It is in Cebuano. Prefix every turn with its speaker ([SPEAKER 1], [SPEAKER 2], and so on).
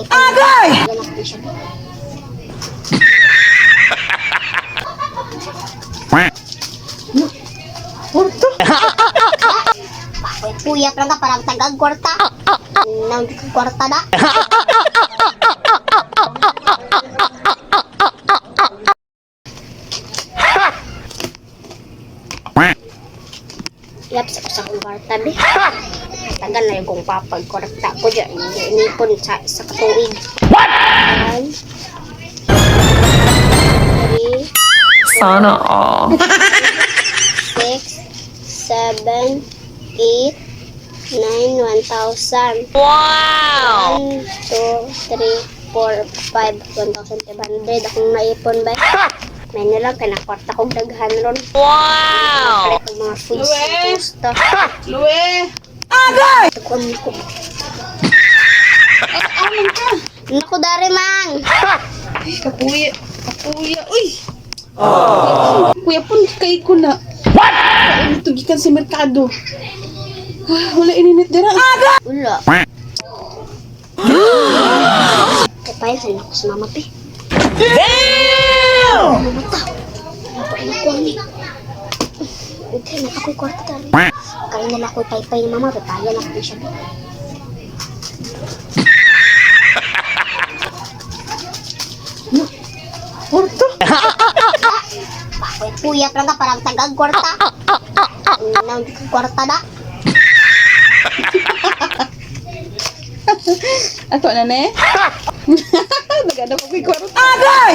[SPEAKER 1] Agay!
[SPEAKER 2] Kwarta?
[SPEAKER 3] Puyat lang ka parang tagag kwarta. Nang kwarta na. Yap sa sa kong kwarta be. Tagal na yung kong papag kwarta ko dyan. Inipon sa katuig. What? One, three,
[SPEAKER 4] Sana all.
[SPEAKER 3] 6, 7, 8, 9, 1,000.
[SPEAKER 4] Wow!
[SPEAKER 3] 1, 2, 3, 4, 5, 1,500. Akong naipon ba? May nilang kinakwarta kong daghan ron.
[SPEAKER 4] Wow!
[SPEAKER 3] Palit ang mga foods sa gusto.
[SPEAKER 2] Luwe!
[SPEAKER 1] Agay!
[SPEAKER 3] Tukuan ko.
[SPEAKER 2] Aman ka!
[SPEAKER 3] Naku, dari mang!
[SPEAKER 2] Ay, kapuya. Kapuya. Uy! Kuya pun, kay ko na. What? Kain ito gikan sa merkado. Ah, wala ininit dira.
[SPEAKER 3] Wala. Kaya pa ako sa mama, pe.
[SPEAKER 1] Damn!
[SPEAKER 3] Mamata. Wala pa rin ako ni. Hindi, na ako'y kwarta dari. Kaya nila ako'y paypay ni mama, papayan ako siya.
[SPEAKER 2] Kwarta?
[SPEAKER 3] Puyat lang ka parang tagag kwarta. Nang kwarta na.
[SPEAKER 2] Ato na ne? Nagana ko kay kwarta.
[SPEAKER 1] Agay!